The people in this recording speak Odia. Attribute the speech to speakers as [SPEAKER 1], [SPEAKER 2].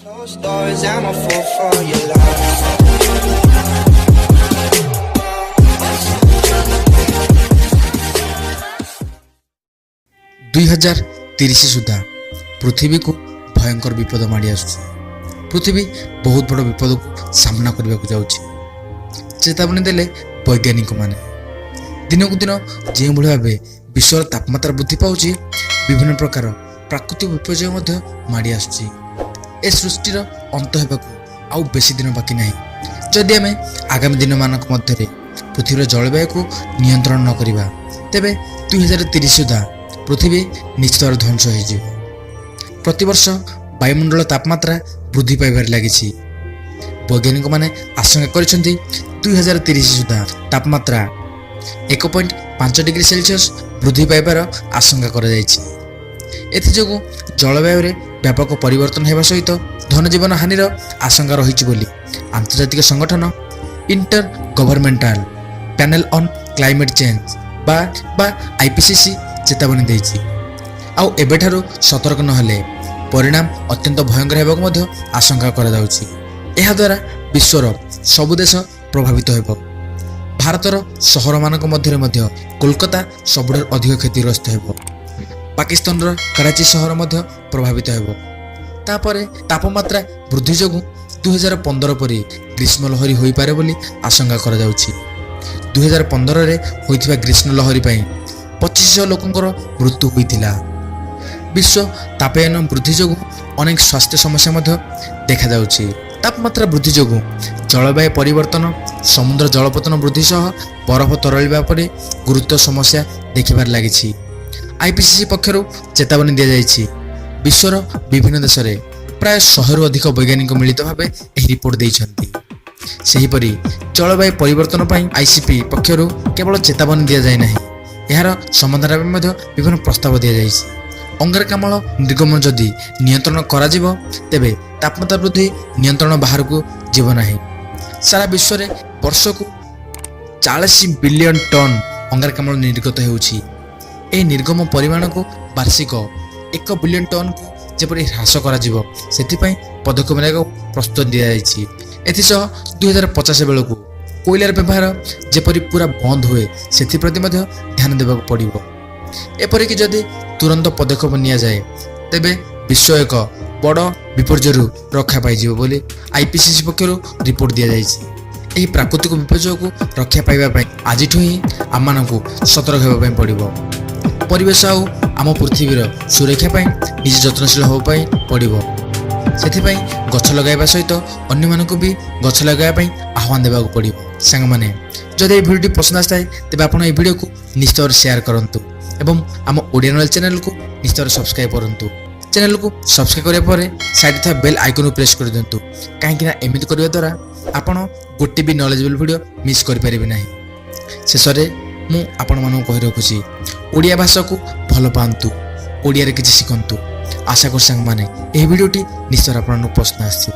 [SPEAKER 1] Closed doors, I'm a fool for your love.
[SPEAKER 2] 2030 ସୁଦ୍ଧା ପୃଥିବୀକୁ ଭୟଙ୍କର ବିପଦ ମାଡ଼ି ଆସୁଛି। ପୃଥିବୀ ବହୁତ ବଡ଼ ବିପଦକୁ ସାମ୍ନା କରିବାକୁ ଯାଉଛି, ଚେତାବନୀ ଦେଲେ ବୈଜ୍ଞାନିକମାନେ। ଦିନକୁ ଦିନ ଯେଉଁଭଳି ଭାବେ ବିଶ୍ୱର ତାପମାତ୍ରା ବୃଦ୍ଧି ପାଉଛି, ବିଭିନ୍ନ ପ୍ରକାର ପ୍ରାକୃତିକ ବିପର୍ଯ୍ୟୟ ମଧ୍ୟ ମାଡ଼ି ଆସୁଛି। ଏ ସୃଷ୍ଟିର ଅନ୍ତ ହେବାକୁ ଆଉ ବେଶୀ ଦିନ ବାକି ନାହିଁ। ଯଦି ଆମେ ଆଗାମୀ ଦିନମାନଙ୍କ ମଧ୍ୟରେ ପୃଥିବୀର ଜଳବାୟୁକୁ ନିୟନ୍ତ୍ରଣ ନ କରିବା, ତେବେ 2030 ସୁଦ୍ଧା ପୃଥିବୀ ନିଶ୍ଚିତ ଭାବରେ ଧ୍ୱଂସ ହୋଇଯିବ। ପ୍ରତିବର୍ଷ ବାୟୁମଣ୍ଡଳ ତାପମାତ୍ରା ବୃଦ୍ଧି ପାଇବାରେ ଲାଗିଛି। ବୈଜ୍ଞାନିକମାନେ ଆଶଙ୍କା କରିଛନ୍ତି, 2030 ସୁଦ୍ଧା ତାପମାତ୍ରା 1.5 ଡିଗ୍ରୀ ସେଲସିୟସ୍ ବୃଦ୍ଧି ପାଇବାର ଆଶଙ୍କା କରାଯାଇଛି। ଏଥିଯୋଗୁଁ ଜଳବାୟୁରେ ବ୍ୟାପକ ପରିବର୍ତ୍ତନ ହେବା ସହିତ ଧନଜୀବନ ହାନିର ଆଶଙ୍କା ରହିଛି ବୋଲି ଆନ୍ତର୍ଜାତିକ ସଂଗଠନ Intergovernmental Panel on Climate Change ବା ଆଇପିସିସି ଚେତାବନୀ ଦେଇଛି। ଆଉ ଏବେଠାରୁ ସତର୍କ ନହେଲେ ପରିଣାମ ଅତ୍ୟନ୍ତ ଭୟଙ୍କର ହେବାକୁ ମଧ୍ୟ ଆଶଙ୍କା କରାଯାଉଛି। ଏହାଦ୍ୱାରା ବିଶ୍ୱର ସବୁ ଦେଶ ପ୍ରଭାବିତ ହେବ। ଭାରତର ସହରମାନଙ୍କ ମଧ୍ୟରେ ମଧ୍ୟ କୋଲକାତା ସବୁଠାରୁ ଅଧିକ କ୍ଷତିଗ୍ରସ୍ତ ହେବ। ପାକିସ୍ତାନର କରାଚି ସହର ମଧ୍ୟ ପ୍ରଭାବିତ ହେବ। ତାପରେ ତାପମାତ୍ରା ବୃଦ୍ଧି ଯୋଗୁଁ 2015 ପରି ଗ୍ରୀଷ୍ମ ଲହରୀ ହୋଇପାରେ ବୋଲି ଆଶଙ୍କା କରାଯାଉଛି। 2015ରେ ହୋଇଥିବା ଗ୍ରୀଷ୍ମ ଲହରୀ ପାଇଁ 2500 ଲୋକଙ୍କର ମୃତ୍ୟୁ ହୋଇଥିଲା। ବିଶ୍ୱ ତାପାୟନ ବୃଦ୍ଧି ଯୋଗୁଁ ଅନେକ ସ୍ୱାସ୍ଥ୍ୟ ସମସ୍ୟା ମଧ୍ୟ ଦେଖାଯାଉଛି। ତାପମାତ୍ରା ବୃଦ୍ଧି ଯୋଗୁଁ ଜଳବାୟୁ ପରିବର୍ତ୍ତନ, ସମୁଦ୍ର ଜଳପତନ ବୃଦ୍ଧି ସହ ବରଫ ତରଳିବା ପରି ଗୁରୁତ୍ୱ ସମସ୍ୟା ଦେଖିବାରେ ଲାଗିଛି। ଆଇପିସିସି ପକ୍ଷରୁ ଚେତାବନୀ ଦିଆଯାଇଛି। ବିଶ୍ୱର ବିଭିନ୍ନ ଦେଶରେ ପ୍ରାୟ 100ରୁ ଅଧିକ ବୈଜ୍ଞାନିକ ମିଳିତ ଭାବେ ଏହି ରିପୋର୍ଟ ଦେଇଛନ୍ତି। ସେହିପରି ଜଳବାୟୁ ପରିବର୍ତ୍ତନ ପାଇଁ ଆଇସିପି ପକ୍ଷରୁ କେବଳ ଚେତାବନୀ ଦିଆଯାଇ ନାହିଁ, ଏହାର ସମାଧାନ ପାଇଁ ମଧ୍ୟ ବିଭିନ୍ନ ପ୍ରସ୍ତାବ ଦିଆଯାଇଛି। ଅଙ୍ଗାରକାମ୍ଳ ନିର୍ଗମନ ଯଦି ନିୟନ୍ତ୍ରଣ କରାଯିବ, ତେବେ ତାପମାତ୍ରା ବୃଦ୍ଧି ନିୟନ୍ତ୍ରଣ ବାହାରକୁ ଯିବ ନାହିଁ। ସାରା ବିଶ୍ୱରେ ବର୍ଷକୁ 40 ବିଲିୟନ ଟନ୍ ଅଙ୍ଗାରକାମ୍ଳ ନିର୍ଗତ ହେଉଛି। ଏହି ନିର୍ଗମ ପରିମାଣକୁ ବାର୍ଷିକ 1 ବିଲିୟନ ଟନ୍କୁ ଯେପରି ହ୍ରାସ କରାଯିବ, ସେଥିପାଇଁ ପଦକ୍ଷେପ ନେବାକୁ ପ୍ରସ୍ତୁତ ଦିଆଯାଇଛି। ଏଥିସହ 2050 ବେଳକୁ କୋଇଲାର ବ୍ୟବହାର ଯେପରି ପୁରା ବନ୍ଦ ହୁଏ, ସେଥିପ୍ରତି ମଧ୍ୟ ଧ୍ୟାନ ଦେବାକୁ ପଡ଼ିବ। ଏପରିକି ଯଦି ତୁରନ୍ତ ପଦକ୍ଷେପ ନିଆଯାଏ, ତେବେ ବିଶ୍ୱ ଏକ ବଡ଼ ବିପର୍ଯ୍ୟୟରୁ ରକ୍ଷା ପାଇଯିବ ବୋଲି ଆଇପିସିସି ପକ୍ଷରୁ ରିପୋର୍ଟ ଦିଆଯାଇଛି। ଏହି ପ୍ରାକୃତିକ ବିପର୍ଯ୍ୟୟକୁ ରକ୍ଷା ପାଇବା ପାଇଁ ଆଜିଠୁ ହିଁ ଆମମାନଙ୍କୁ ସତର୍କ ହେବା ପାଇଁ ପଡ଼ିବ। ପରିବେଶ ଆଉ ଆମ ପୃଥିବୀର ସୁରକ୍ଷା ପାଇଁ ନିଜେ ଯତ୍ନଶୀଳ ହେବା ପାଇଁ ପଡ଼ିବ। ସେଥିପାଇଁ ଗଛ ଲଗାଇବା ସହିତ ଅନ୍ୟମାନଙ୍କୁ ବି ଗଛ ଲଗାଇବା ପାଇଁ ଆହ୍ୱାନ ଦେବାକୁ ପଡ଼ିବ। ସାଙ୍ଗମାନେ, ଯଦି ଏହି ଭିଡ଼ିଓଟି ପସନ୍ଦ ଆସିଥାଏ, ତେବେ ଆପଣ ଏହି ଭିଡ଼ିଓକୁ ନିଶ୍ଚିତ ଭାବରେ ସେୟାର କରନ୍ତୁ ଏବଂ ଆମ ଓଡ଼ିଆ ନଲେଜ ଚ୍ୟାନେଲକୁ ନିଶ୍ଚିତ ଭାବରେ ସବସ୍କ୍ରାଇବ୍ କରନ୍ତୁ। ଚ୍ୟାନେଲକୁ ସବସ୍କ୍ରାଇବ୍ କରିବା ପରେ ସାଇଡ଼୍ ଥିବା ବେଲ୍ ଆଇକନ୍କୁ ପ୍ରେସ୍ କରିଦିଅନ୍ତୁ, କାହିଁକିନା ଏମିତି କରିବା ଦ୍ୱାରା ଆପଣ ଗୋଟେ ବି ନଲେଜେବଲ୍ ଭିଡ଼ିଓ ମିସ୍ କରିପାରିବେ ନାହିଁ। ଶେଷରେ ମୁଁ ଆପଣମାନଙ୍କୁ କହି ରଖୁଛି, ଓଡ଼ିଆ ଭାଷାକୁ ଭଲ ପାଆନ୍ତୁ, ଓଡ଼ିଆରେ କିଛି ଶିଖନ୍ତୁ। ଆଶା କରୁଛି ସାଙ୍ଗମାନେ, ଏହି ଭିଡ଼ିଓଟି ନିଶ୍ଚୟ ଆପଣଙ୍କୁ ପସନ୍ଦ ଆସିଥିବ।